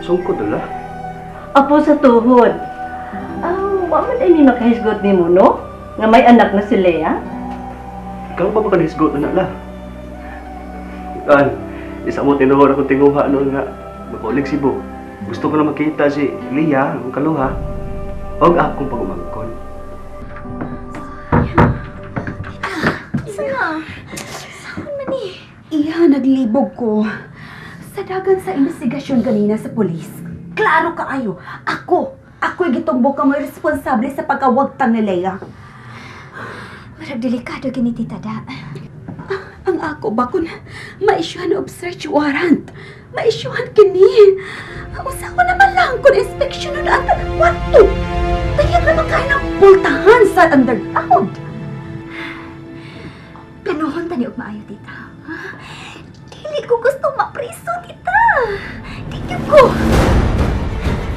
Sungkod la. Apo sa tuhod. Ah, wa man ay ni makahisgot nimo, no? Nga may anak na si Lea. Ikaw ba makahisgot na la? An, isa mo tinuhor akong tinguha noon nga makaulig Cebu. Gusto ko na makita si Lia, ang kaluha. Og akong pagumangkon. Isa na. Saan man ni? Iha, naglibog ko. Sa dagan sa investigasyon ganina sa polis, klaro kaayo, ako'y gitumbok ka mo responsable sa pagkawagtang ni Leia. Marag delikado gini, tita da. Ang ako ba kung maisyuhan og search warrant? Maisyuhan kini. Usa ko naman lang kung inspeksyonon ang tagang kwarto. Tayag naman kayo ng pultahan sa underground. Planuhon ta ni og maayo, tita. Ha? Dili ko gusto mapriso, tita. Thank you ko.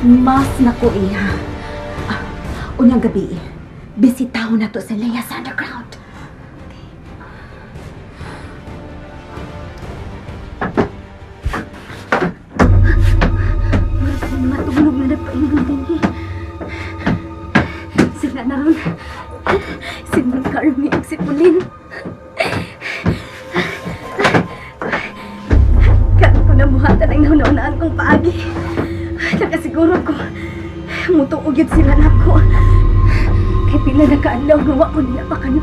Mas nako, iha. Ah, unyang gabi, bisitahon na to sa Leia sa underground. Murag sa mga tugnog na nagpaingon dinhi. Sila na ron. Si Mang Carmi ug si Pauline. Karon ko nabuhatan ang nauna-unaan kong paagi. Nakasiguro ko, mutuo gyud sila nako. Kay pila na kaadlaw nga wa ko nila pakan.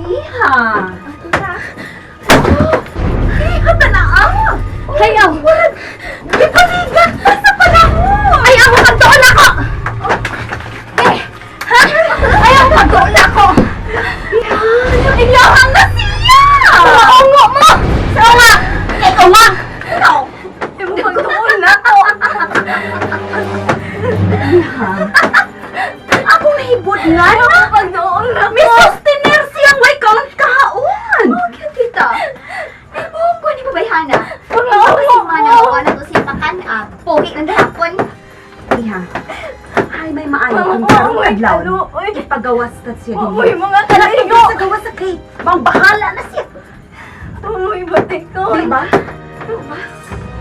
Iha! Iha, tanawa! Hayaw! Gipaligat pa sa panahon! Ayaw pagtuon ako! Eh, ha? Ayaw pagtuon ako! Iyahan na siya! Maungo mo! Sa nga! Ikaw nga! Ikaw! Ayaw pagtuon ako! Iha! Akong nahibot nga Ayaw na! pagtuon ako! May sustainer siyang way count kahaon! Okay, tita. Buong ko ni Babayhana. Mga Kasi ungo mana mo! ko na to siya pakan ah. Pogi ng hapon. Iha, ay may maayo Mga kung karong uy, adlaw. kaluoy. Ipagawas ta siya Uy, din. mga Kaigo! kaligo! Sa gawas sa cake. Bang bahala na siya. Uy, batikon! Diba?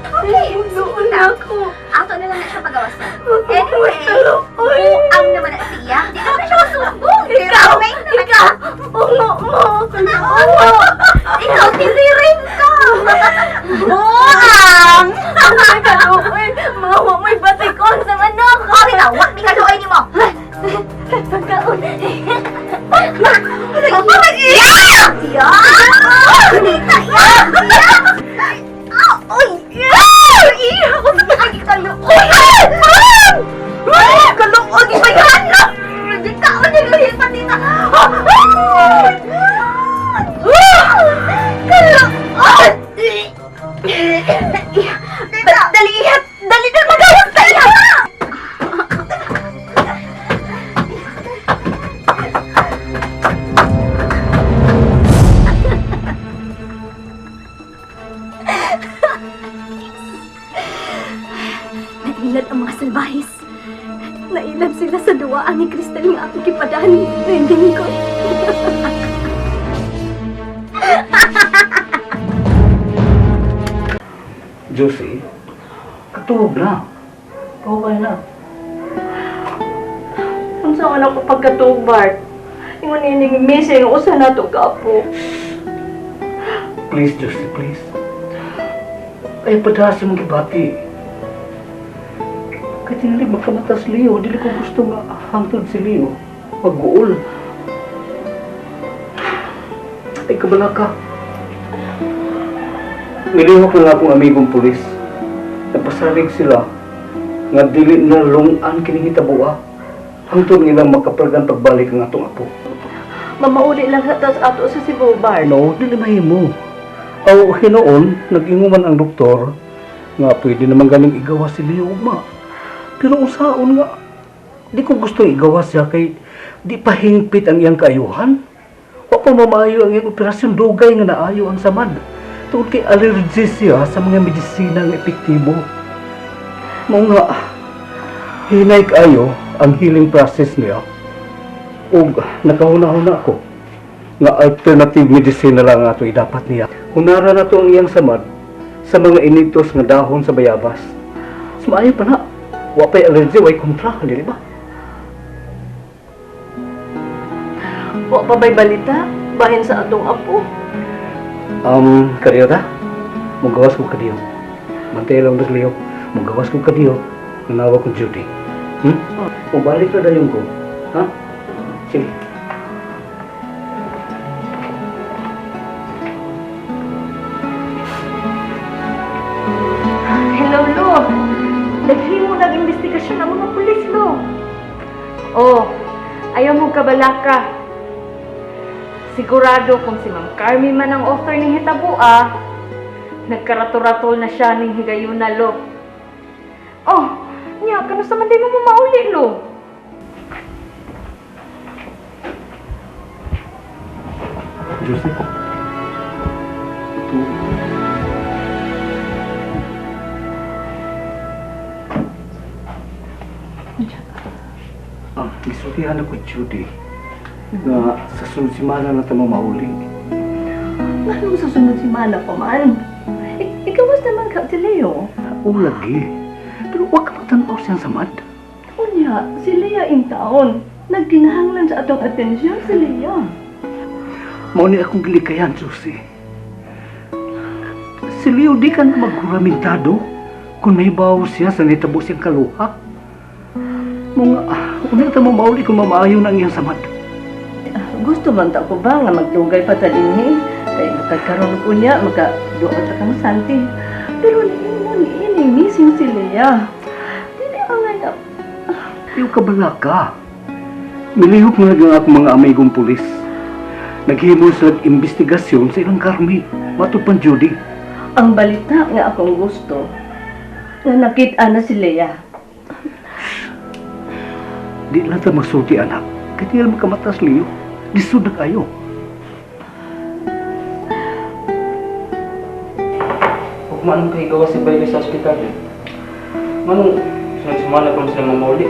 Okay, doon ako. Ato na lang na siya pagawas na. Anyway, Anyway, kaluoy. buang naman na siya. Di naman siya masumbong. Ikaw! May naman Ikaw! Ungo mo! Ungo! Ikaw, tiriring ka! Buang! Uy, kaluoy! Mawa mo'y batikon sa manok! Oh, ikaw, wak ni kaluoy ni mo. Pagkaon! Ya! Ya! Tita, ya! Ya! Ah, Uy! Ya! Iya! Ay, kaluoy! Ay, kaluoy! Ibayana! Hindi ka, ni Luis, tita. Kaluoy! Tita, Dali, iha! Dali na magawas ta, iha! Nailad ang mga salbahis. Nailad sila sa duwaan ni Crystal nga akong kipadahan ni ko. Josie, katuog na. Okay na. Unsa man ako pagkatuog, Bart? Ingon ining missing usa na to kapo. Please, Josie, please. Ay, padasi mong gibati. Kahit hindi magkamatas Leo, dili ko gusto nga hangtod si Leo. Mag-uol. Ay, kabala ka. Milihok na lang akong amigong pulis. Napasalig sila nga dili na lungan kining hitabua. Hangtod nilang makapragan pagbalik ang atong apo. Mamauli lang sa ato sa Cebu, Bart. No, dili mahimo. Aw hinuon, nag-inguman ang doktor nga pwede naman ganing igawa si Leo ugma. Pero usaon nga di ko gusto igawa siya kay di pa hingpit ang iyang kaayuhan. Wa pa mamaayo ang iyang operasyon, dugay nga naayo ang samad. Tungod kay allergy siya sa mga medisina nga epektibo. Mao nga, hinay kaayo ang healing process niya. Ug nakahuna-huna ako nga alternative medicine na lang ato dapat niya. Hunara na to ang iyang samad sa mga initos nga dahon sa bayabas. Sumaayo pa na. Wa pa'y allergy, way kontra, dili ba? Wa pa ba'y balita? Bahin sa atong apo. Kadiyo ta? Mugawas ko kadiyo. Bantay lang nagliyo. Mugawas ko kadiyo. Nanawa ko duty. Mubalik na dayon ko. Ha? Sige. Hello, Lo. Naghimo nag-imbestigasyon ang mga pulis, Lo. Oh, ayaw mo kabalaka. Sigurado kung si Ma'am Carmi man ang author ng hitabua, nagkarato-ratol na siya ning higayuna, lo. Oh, nya, kanusa man di mo mauli, lo? Joseph. Ito. Ah, gisultihan ako, Judy. Nga sa sunod semana na tamo mauli. Nganong sa sunod semana pa man? Ikawas naman ka si Leo. O lagi. Pero wag ka magtanaw siyang samad. Unya, si Lea in taon. Nagkinahanglan sa atong atensyon si Lea. Mao ni akong gilikayan, Susie. Si Leo di ka na maghuramentado kung may bawo siya sa nitabo siyang kaluha. Mga, una ta mo mauli kung mamaayo na ang iyang samad. Gusto man ta ko ba nga magdugay pa ta dinhi? Kay makagkaroon ko niya, makaduot ta kang santi. Pero niimo ni ini missing si Lea. Dili angay nga. Iyo ka bala ka. Milihok na lang akong mga amigong pulis. Naghimo sa investigasyon sa ilang karmi. Matod pan Judy. Ang balita nga akong gusto, nga nakita na si Lea. Di lang ta magsulti, anak. Kaya tinggal makamatas, Leo. Lisod na kayo. Huwag man anong kahigawa si Bailey sa ospital. Manong sunod sumana pa mo sila mamauli.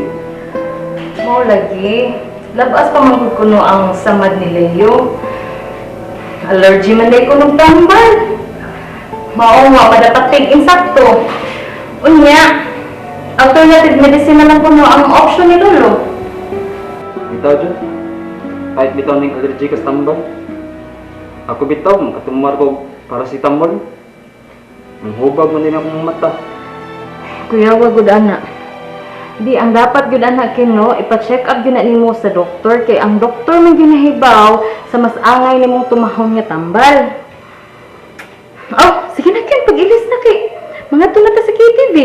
Mao lagi. Labas pa man gud kuno ang samad ni Leo. Allergy man day kuno tambal. Mao nga madapat insakto. Unya, alternative medicine na lang kuno ang option ni Lolo. Bitaw dyan. Kahit bitaw ning allergy ka sa tambal. Ako bitaw, makatumar ko paracetamol. Ang hubag man din akong mata. Kuya, wa gud ana. Di ang dapat gyud ana kino ipa-check up gyud na nimo sa doktor kay ang doktor man ginahibaw sa mas angay nimong tumahon nga tambal. Oh, sige na kin pag-ilis na kay mga na ta sa KTV.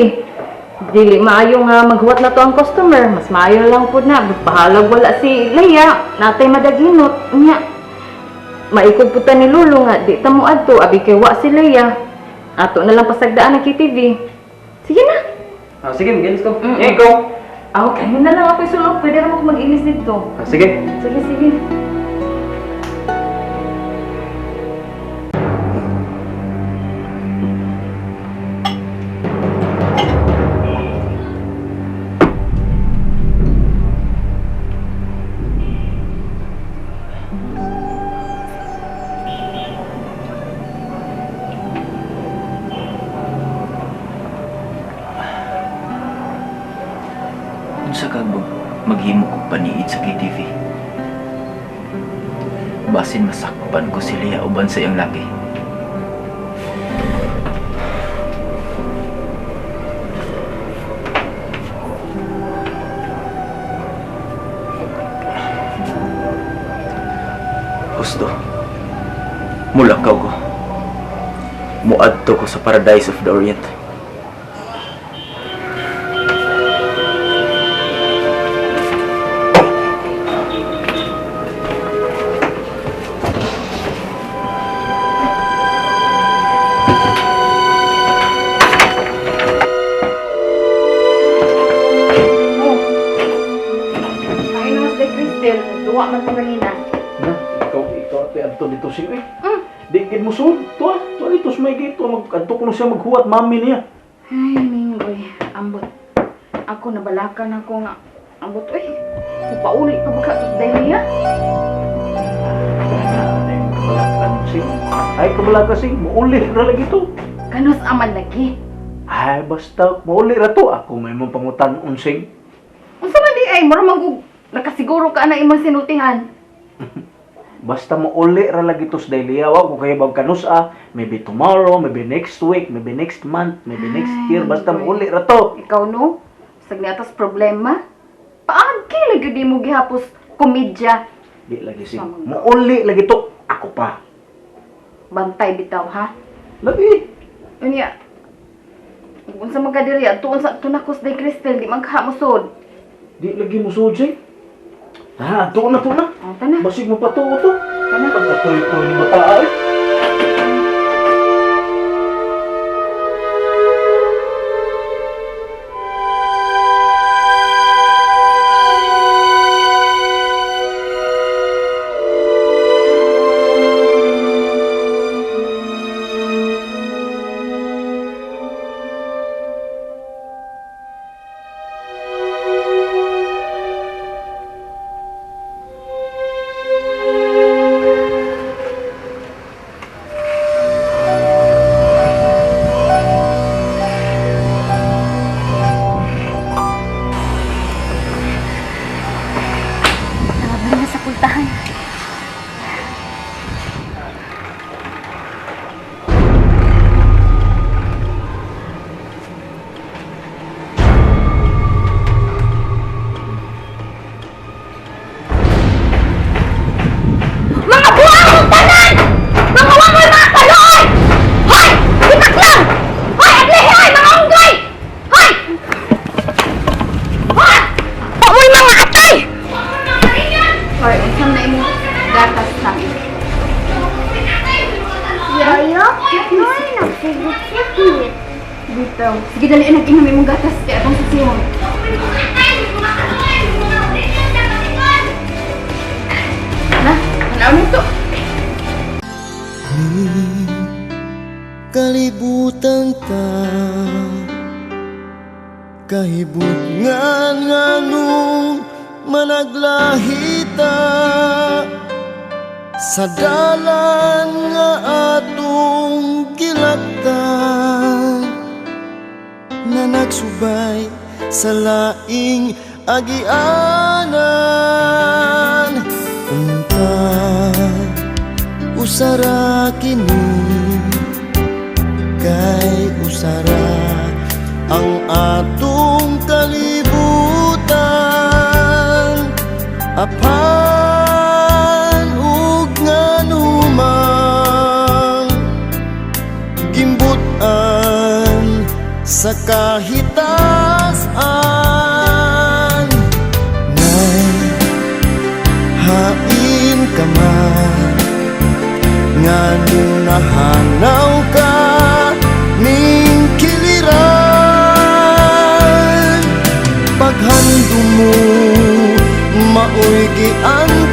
Dili maayo nga maghuwat na to ang customer, mas maayo lang pud na bahalag wala si Leia, natay madaginot nya. Maikog pud ta ni Lolo nga di ta mo adto abi kay wa si Leia. Ato na lang pasagdaan ang KTV. Sige na. Ah, sige, mag-ilis ko. Mm-mm. Eh, ikaw. Ah, okay. Yun na lang ako sulok. Pwede naman ako mag-ilis dito. Ah, sige. Sige, sige. Unsa ka maghimo kog paniid sa KTV? Basin masakpan ko si Lea uban sa iyang laki. Gusto. Mulakaw ko. Muadto ko sa Paradise of the Orient. Oh. Ay, naman si Cristel. Duwa man ko kanina. Na, ikaw ate adto dito siya eh. Di gid mo sud. Tuwa, tuwa dito sa may gate, tuwa mag adto kuno siya maghuwat mami niya. Ay, minggoy. Ambot. Ako nabalakan ako nga ambot oy. Pauli pa ba ka dahil niya? Ay, kabalakan sing. Ay, kabalakan sing. Muuli ra lagi to. Kanus aman lagi. Ay, basta muuli ra to. Ako may mong pangutan-on sing. Unsa man di ay mura man gug nakasiguro ka na imong sinultihan. Basta muuli ra lagi to sa Dahlia. Wa ko kayo kanus ah. Maybe tomorrow, maybe next week, maybe next month, maybe next year. Basta muuli ra to. Ikaw no, sag niatas problema. Paagi lagi di mo gihapos komedya. Di lagi sing. Muuli lagi to. Ako pa. Bantay bitaw ha. Lagi. Unya. Unsa man ka diri adtuon sa tunakos day Crystal di man ka mosod. Di lagi mo sud sing. Ha, tuon na to na. Oh, tana. Basig mo patuo to. Tana. Pagkatuloy-tuloy ni bata ay. Nabali na sa pultahan. Mga buwang mong tanan! Mga wangoy mga kaluoy! Hoy! Itak lang! Hoy! Aglihi! Hoy! Mga unggoy! Hoy! Hoy! Pamoy mga atay! Hoy, unsa na imong gatas sa Yaya, ay, nagsigot-sigit. Bitaw. Sige dali nag inom imong gatas kay atong sisihon. Na, tanaw nito. Kalibutan ta Kahibutngan nganong managlahita sa dalan nga atong gilaktan na nagsubay sa laing agianan. Unta usara kini kay usara ang atong kalibutan, apan ug nganumang gimbutan sa kahitasan. Nay, hain ka man nganong nahanaw ka ning kiliran, paghandom mo maoy giantuman.